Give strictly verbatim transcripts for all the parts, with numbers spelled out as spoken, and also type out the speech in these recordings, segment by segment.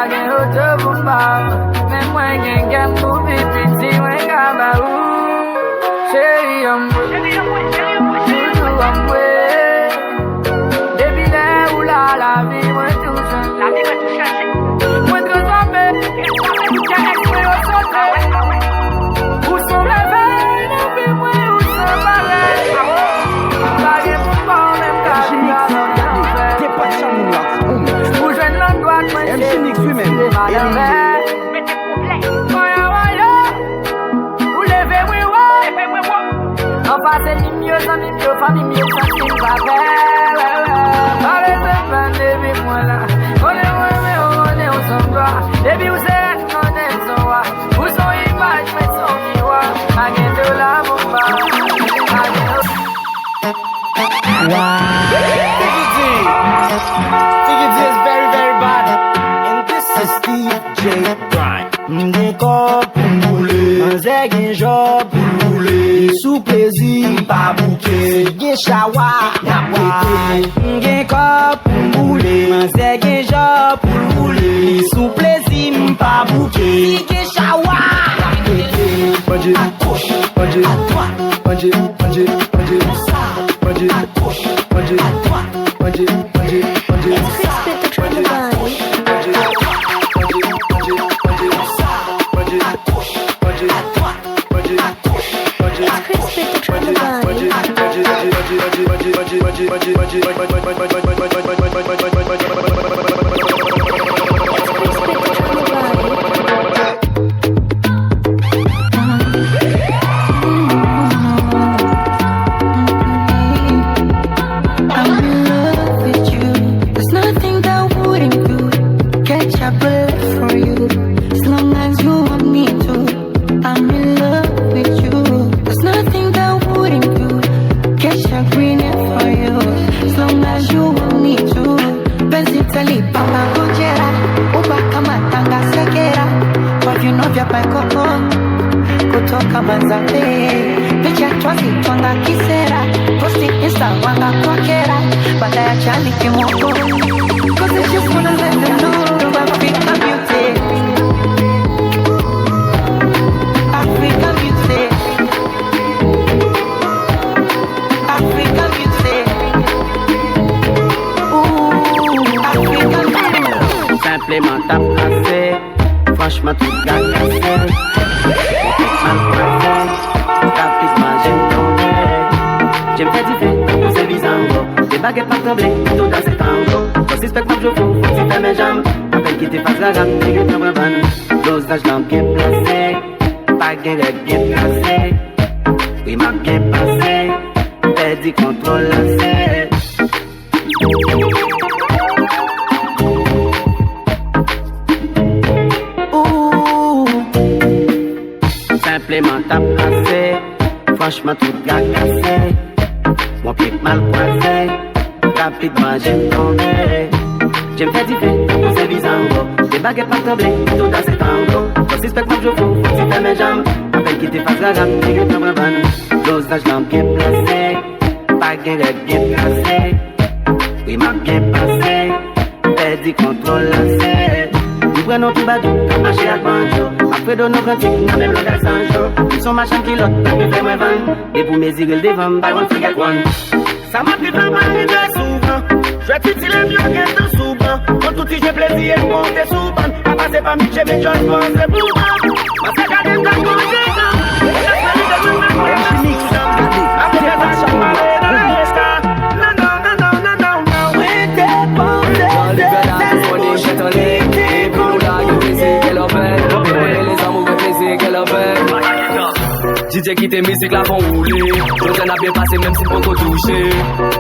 Pa gen oto pou m ba ou, men mwen gen kè m pou pi piti mwen ka ba ou. Cheri an mwen, doudou an mwen. Depi lè ou la, lavi mwen tou chanje. Mwen transfòme, tout kè èks mwen yo sote. Ou se yon mèvèy nan vi mwen, ou san parèy. Pa gen moun pa w menm ka viv avè w nan fè. Ou jwenn nan dwat mwen, M C Mix, wi, men. Mete pwoblèm. Ou leve mwen wo. Anfas enmi m yo, zanmi m yo, fanmi m yo, santi m pa pè. Pa bezwen pè depi mwen la. Konnen mwen renmen w, konnen w se yon glwa. Depi w se rèn, konnen m se yon wa. Ou se yon imaj, mwen se yon miwa. Pa gen dola pou m ba w. Pa gen Wow. Figgy D. Figgy D is very, very bad. And this is D J Prime. M gen kòb pou m boule, manzè gen jòb pou l boule. Li sou plezi, m pa bouke. Si gen chawa, n ap pete. M gen kòb pou m boule, manzè gen jòb pou l boule. Li sou plezi, m pa bouke. Si gen chawa, n ap pete. Banje, banje, banje, banje, banje, banje, banje, banje, banje, banje, banje. Respect the trouble boy. Respect the trouble boy. I'm in love with you. There's nothing that wouldn't do. Catch a bullet for you. As long as you want me to. I'm in love with you. There's nothing that wouldn't do. Catch a green for you. As long as you want me to. Penzi teli papa kujera. Uba kama tanga sekera. Kwa vino vya pai koko. Kutoka Manzambe. Picha twazi twanga kisera. Posti Insta wanga kwakera. Baada ya chali kimoko. 'Cause I just wanna let them know Africa music. Africa music. Africa music. Ooh, Africa music. Senpleman t ap pase, franchman tout gad kase. Tout mal kwaze, rapid manje m tonbe. Je m fè dife, tankou se bizango. De bagèt m ap tranble, tout dan se tango. Fò sispèk m ap jwe fou, fò ti fèmen janm. Apèn kite faz rara, li gentan pran vann. Dozaj lan byen plase, pa gen règ byen trase. Wi, m ap byen pase, pèdi kontwòl lanse. Ooh. Senpleman t ap pase, franchman tout gad kase. Bon pye k mal kwaze, rapid manje m tonbe. Je m fè dife, tankou se bizango. De bagèt m ap tranble, tout dan se tango. Fò sispèk m ap jwe fou, fò ti fèmen janm. Apèn kite faz rara, li gentan pran vann. Dozaj lan byen plase, pa gen règ byen trase. Wi, m ap byen pase, pèdi kontwòl lanse. Nou pran non toubadou, k ap mache ak banjo. Alfredo nan kantik, nan menm langaj Sancho. Nou son machann kilòt, pa gen fè mwen vann. Depi w mezire l devan m, pa yon frigèt wonn. Sa m ap viv la pa rive souvan. Jwèt itil m yo gentan sou ban. Yon tout ti jwe plezi e m monte sou ban. Pa pase pa m, Jimmy Jones panse pou ban. Mwen se gade m tankou Jimmy. Mwen se gade m tankou Jimmy. D J kite mizik la fè w woule. Jodi a n ap byen pase menm si n poko touche.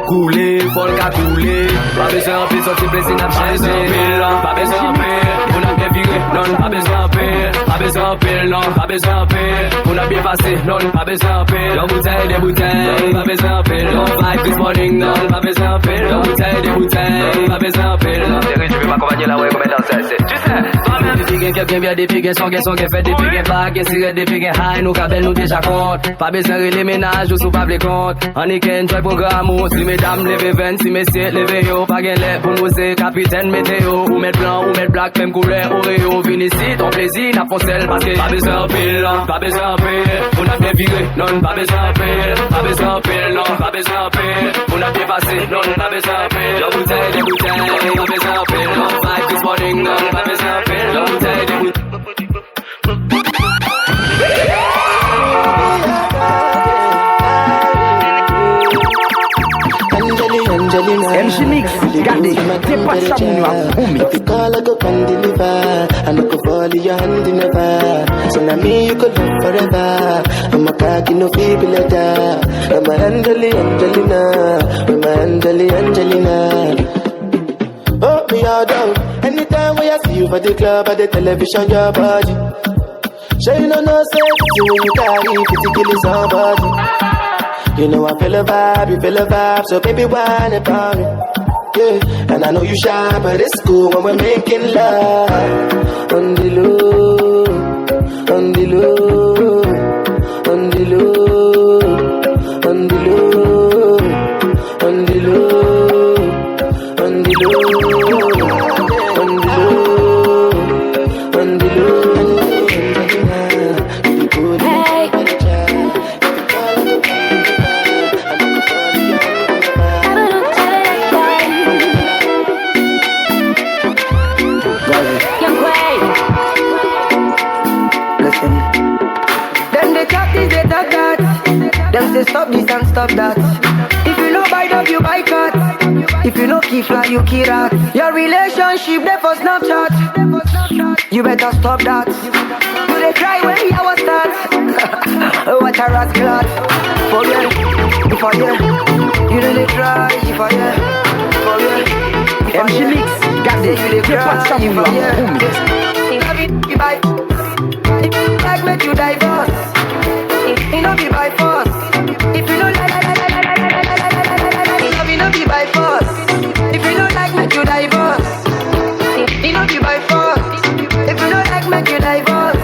Koule, fò l ka koule. Pa bezwen anpil sòti plezi n ap chanje. Pa bezwen anpil, non, pa bezwen anpil. Pou n ap byen vire, non, n pa bezwen anpil. Pa bezwen anpil, non, pa bezwen anpil. Pou n ap byen pase, non, n pa bezwen anpil. Yon boutèy, de boutèy, pa bezwen anpil. Yon vibe this morning, non, pa bezwen anpil. Yon boutèy, de boutèy, pa bezwen anpil. Se rejim m akonpanye la, wè, kòmè dansè, se, tu sais, toi-même. Kèk gen byè depi gen son, gen son, gen fèt depi gen bag, gen sirèt depi gen hay, nou ka bèl, nou deja kont. Pa bezwen rele mennaj ou si w pa vle kont. Annik enjoy pwogram ou, si medam leve venn, si mesye leve yo, pa gen lè pou nou se kapitèn meteo. Ou mèt blan, ou mèt blak, menm koulè Oreo. Vin isit, on plezi, n ap fon sèl, paske pa bezwen anpil, non, pa bezwen anpil. Pou n ap devire, non, pa bezwen anpil, pa bezwen anpil, non, pa bezwen anpil. Pou n ap depase, non, pa bezwen anpil. Yon boutèy, de boutèy, pa bezwen anpil, non. Five this morning, non, pa bezwen anpil. Yon boutèy, de boutèy. M J Mix, gade, depatcha moun yo ap boum. If you call, I go come deliver. I no go fall in your hand never. So na me you go love forever. I'm a cocky no feeble letter. I'm a Angeli Angelina. I'm a Angeli Angelina. Oh, me all down. Anytime when I see you for the club, I the television your body. Sure you know no say you when you carry pretty kill somebody. You know I feel a vibe, you feel a vibe, so baby wine it for me. Yeah, and I know you shy, but it's cool when we're making love. On the low, on the low, on the low, on the low, on the low. On the low, on the low, on the low. Hey. Young Quay. Listen. Dem dey talk this, dey talk that. Dem say stop this and stop that. If you no buy dog, you buy cat. If you no kill fly, you kill rat. Your relationship dey for Snapchat. You better stop that. You dey cry when the hour start. What a rascal. For real, for real. You know they try, for real, for real. M J Mix, gade, depatcha moun yo ap boum. If you like, make you divorce. It no be by force. If you no like, it no be by force. If you no like, make you divorce. It no be by force. If you no like, make you divorce.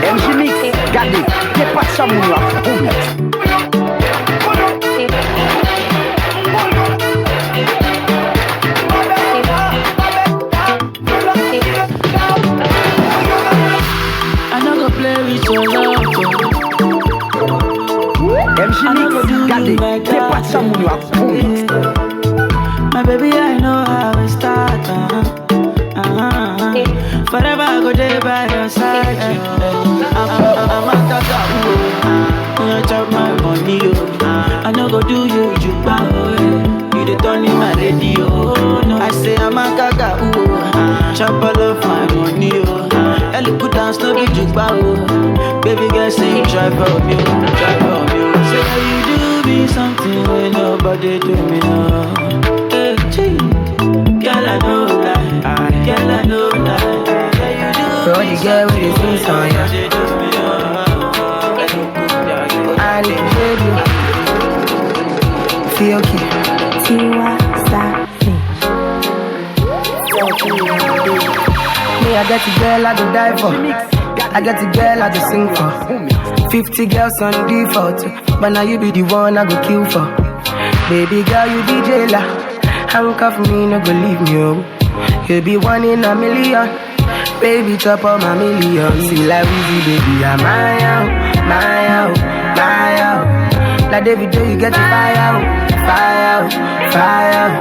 M J Mix, gade, depatcha moun yo ap boum. I no go play with your love. M J Mix, gade, depatcha moun yo ap boum. My baby, I know how it start. Uh-huh. Uh-huh. Forever I go dey by your side. Yeah. I'm, I'm, I'm a gaga, ooh, ah. You chop my money, oh, ah. I no go do you, you bow, eh. You dey turn in my radio, oh, no. I say I'm a gaga, ooh, ah. Chop all of my money, oh, ah. Ellie put down slow the jukebox, oh. Baby girl, say you try for me, oh, try for me, oh. Say you do me something wey nobody do me, oh. Eh, gee. Girl, I know lie, girl, I know lie. Girl, you get with the things on ya. I need you. Feel okay. Tiwa Savage. Me a dirty girl, I go die for. I got the girl I just sing for. fifty girls on default, but now you be the one I go kill for. Baby girl, you be jailer. Handcuff me, no go leave me, oh. You be one in a million. Baby, chop all my million. See like Weezy, baby, I'm my out, my out, my out. Like David Joe, you get the fire out, fire out, fire out.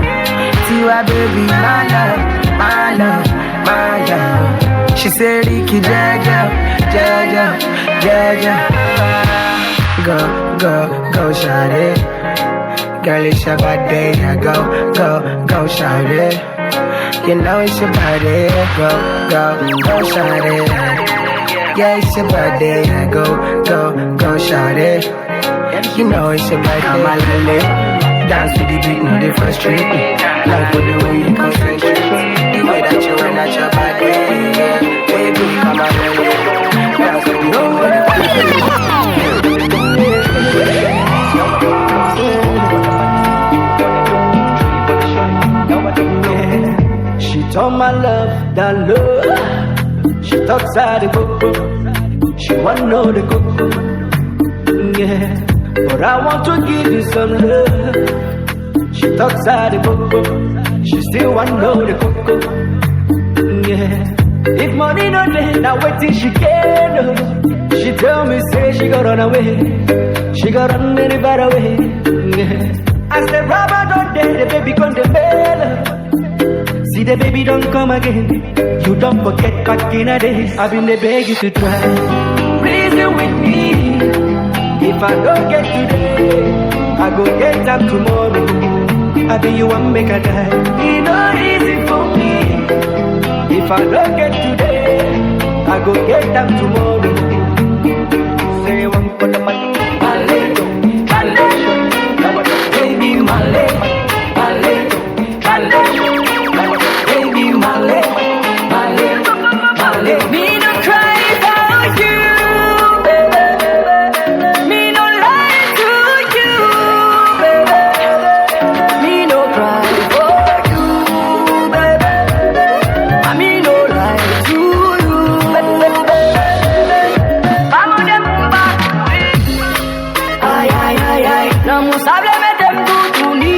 Tiwa, baby, my love, my love, my love. She say, Ricky, Jaja, Jaja, Jaja. Go, go, go, shawty. Girl, it's your birthday, yeah. Go, go, go, shawty. You know it's your birthday, yeah. Go, go, go, shawty. Yeah, it's your birthday, yeah. Go, go, go, shawty. You know it's your birthday. Come on, lele. Dance to the beat, no dey frustrate me. Like with the way you concentrate. The way that you wind at your body, yeah. Baby, come on, lele. Dance to the beat, no dey frustrate me. She told my love that love. She talks out the coco. She want know the coco. Yeah, but I want to give you some love. She talks out the coco. She still want know the coco. Yeah, if money no dey, na wetin she get, oh. She tell me say she go run away. She go run very far away. Yeah. As the rubber don dey, the baby come dey mellow. See the baby don come again. You don forget back in the days. I been dey beg you to try. Reason with me. If I don't get today, I go get am tomorrow. I be you wan make I die. E no easy for me. If I don't get today, I go get am tomorrow. Say one for the money. Male, male, baby, male, male. Baby, male, male, male. Me no cry for you, baby. Me no lie to you, baby. Me no cry for you, baby. I me no lie to you, baby. Vamos de rumba. Ay, ay, ay, ay. Lanmou sa vle mete m toutouni.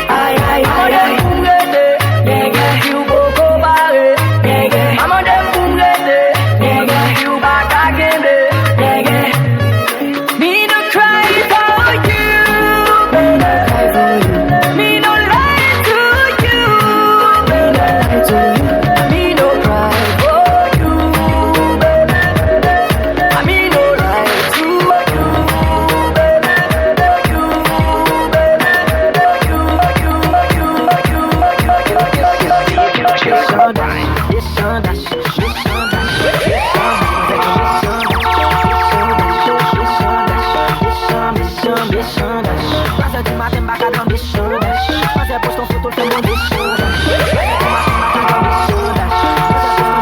Ay, ay, ay, ay. Mande m pou m rete. Nègè, si w poko pare. Nègè, pa mande m pou m rete. Nègè, si w pa ka kenbe. Nègè. Me no cry for you, baby. Me no lie to you, baby. Me no cry for you, baby. I me no lie to you, baby. Mechan, mechan, mechan. Twa zè di maten, m pa ka dòmi, mechan. Manzè poste yon foto, l fè m yon mechan. Twa zè di maten, m pa ka dòmi, mechan.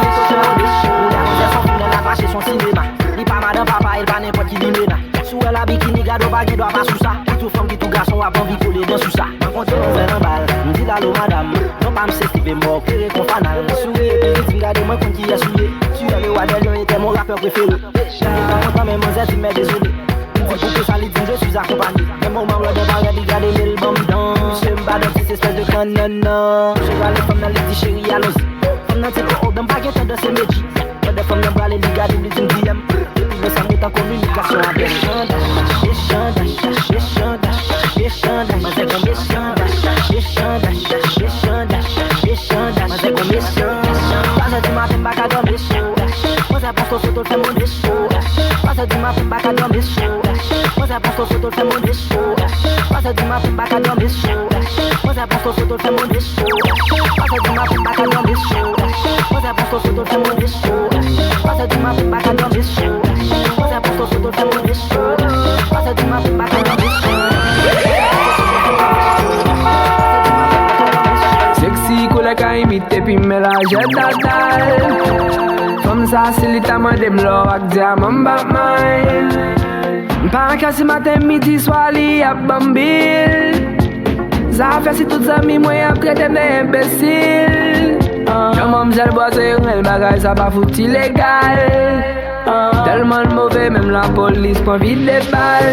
Manzè poste yon foto, l fè m yon mechan. Manzè son fim nan, l ap mache, son sinema. Li pa madan papa, e l pa nenpòt ki limena. Si w wè l a bikini, gade w pa gen dwa pa sou sa. Ki tou fanm, ki tou gason, w ap anvi kole dan sou sa. Rankontre manzè nan bal, m di l alo madanm. Non pa m se Steve Mò, klere kon fanal. M souri epi li di m gade mwen konn kiyès ou ye. Tu es le roi des lions, e te mon rapè prefere. Li pa kontan men manzè di m mè dezole. M di l poukisa, li di m je suis accompagné. Men moman m lòd an parèt, li gade men l ban m dan. Misye m pa dantis, espès de kannannan. Misye pale fanm nan, li di cheri alonzi. Fanm nan di oh oh, ben m pa gen tan danse medji. Lòd fanm nan pale, li gade m, li di m D M. Epi men sa m ret an kominikasyon avè l. Mechan, mechan, mechan, mechan, mechan. Manzè gon mechan, mechan, mechan, mechan. Manzè gon mechan. Twa zè di maten, m pa ka dòmi, mechan. Manzè poste foto, l fè m yon mechan. Twa zè di maten, m pa ka dòmi, mechan. Manzè poste foto, l fè m yon mechan. Twa zè di maten, m pa ka dòmi, mechan. Manzè poste foto, l fè m yon mechan. Twa zè di maten, m pa ka dòmi, mechan. Manzè poste foto, l fè m yon mechan. Twa zè di maten, m pa ka dòmi, mechan. Manzè poste foto, l fè m yon mechan. Twa zè di maten, m pa ka dòmi, mechan. Sexy koulè ka imite pimè lajè dadal. Fanm sa si li ta mande m lò ak dyaman m p ap may. M pa nan kè si maten, midi, swa li ap ban m bil. Sa fè si tout zanmi mwen ap trete m de enbesil. Jan manmzèl bwase renmen bagay sa pa fouti legal. Tèlman l move, menm lapolis pran vide bal.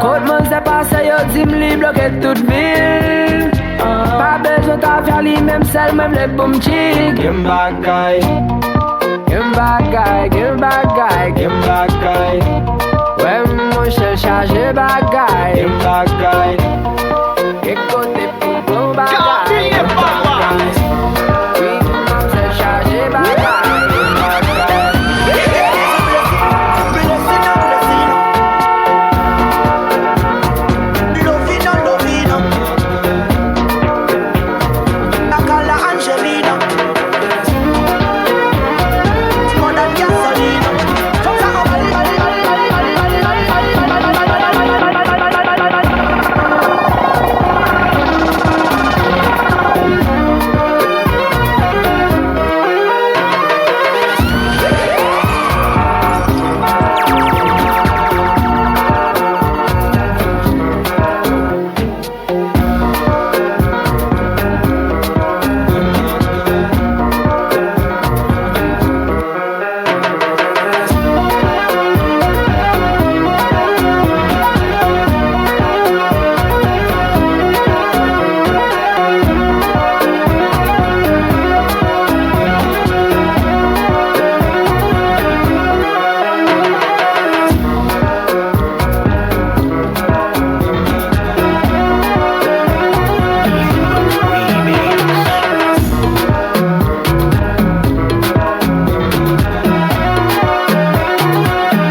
Kot manzè pase, yo di m li bloke tout vil. Pa bezwen ta fè li menm sèl, mwen vle pou m tchik. Gen bagay. Gen bagay, gen bagay, gen bagay. Wè monchè chaje bagay. Gen bagay. Gen kote pou bon bagay. Gen bagay. Wi, manzè chaje bagay. Gen bagay. Lovina, Lovina. Akala Angelina.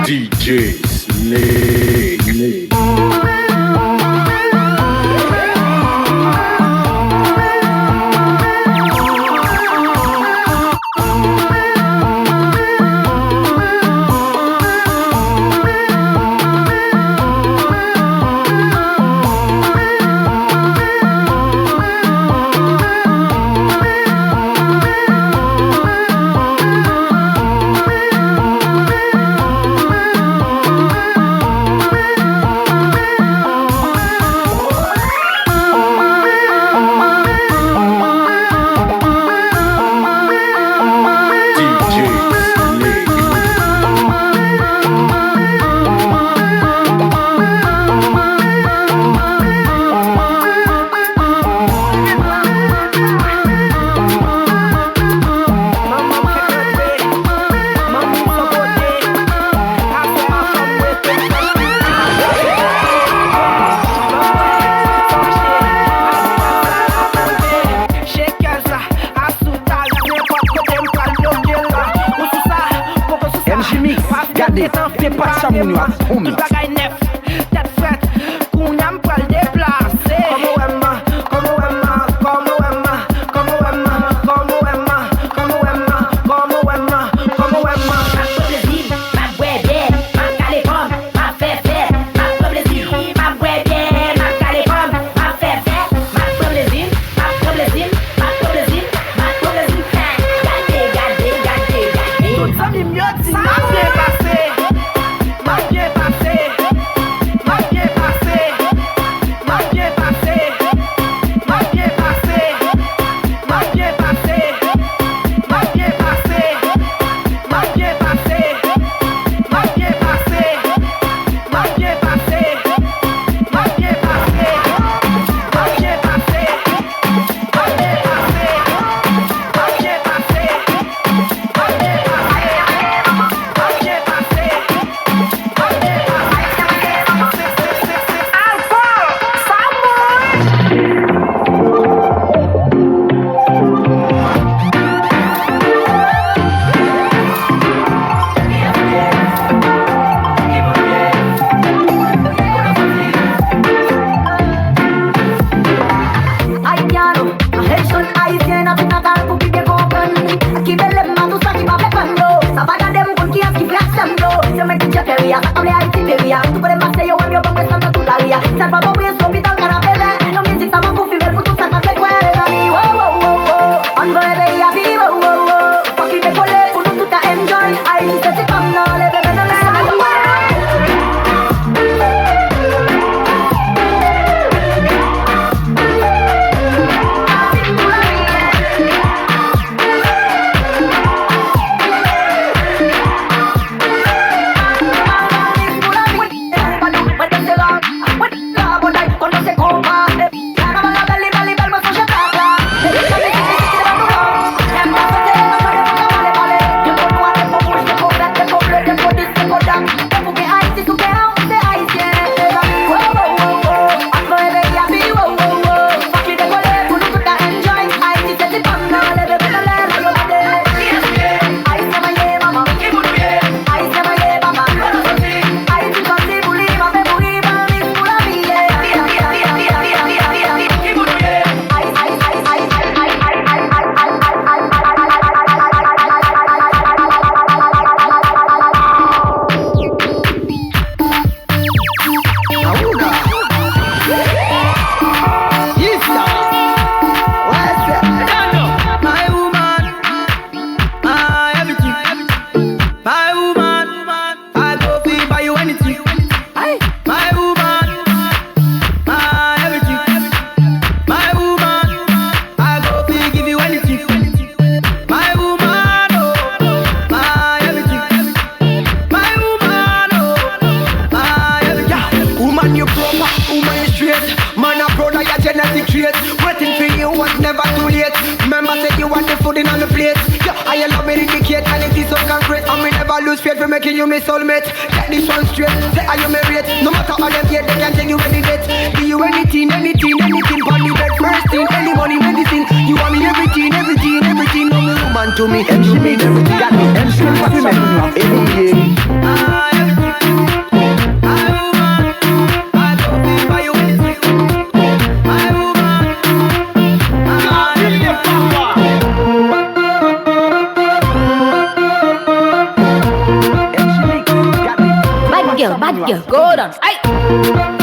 D J Snake. M J Mix, gade, se pa sa moun yo ap pwomèt. Tèt frèt, kounya m pral deplase. Kòman w wè m, kòman w wè m, kòman w wè m, kòman w wè m, kòman w wè m, kòman w wè m, kòman w wè m, kòman w wè m. M ap pran plezi m, m ap bwè byè, m ap kale kò m, m ap fè fèt. M ap pran plezi m, m ap bwè byè, m ap kale kò m, m ap fè fèt. M ap pran plezi m, m ap pran plezi m, m ap pran plezi m, m ap pran plezi m. Gade, gade, gade, gade. Tout zanmi m yo di m ap byen pase. M ap byen pase. M ap byen pase. M ap byen pase. M ap byen pase. M ap byen pase. M ap byen pase. M ap byen pase. M ap byen pase. M ap byen pase. M ap byen pase. M ap byen pase. Haitiano, Haitian, Haitian, African, pou ki byen konprann. Ki bèl lè m a tou sa ki pa fè kòm yo. Sa pa gade m konn kiyès ki frè ak sè m yo. Se mwen ki djè peri a, sa k ap lè Ayiti peri a. Tou kote m pase yo wè m, yo ban m respè nan tout lari a. Sa pa bon prens, lopital, kanapevè. Nan mizik sa m ap konfime l pou tout sa k pa fè kwè, mezanmi. Wo, wo, wo, wo. Ann voye peyi a pi wo, wo, wo. Fòk li dekole pou nou tout ka enjoy. Ayiti se ti fanm nan, leve men nan lè. Kate, and it is so concrete, and me never lose faith for making you my soulmate. Get this one straight, say are you married? No matter how them hate, they can take you any date. Be you anything, anything, anything, pon the bed, first thing, any money, medicine. You want me everything, everything, everything. No me woman to me, you mean everything. Got me, M C Maximum, A D A. Bad girl, bad girl, go down. Ay!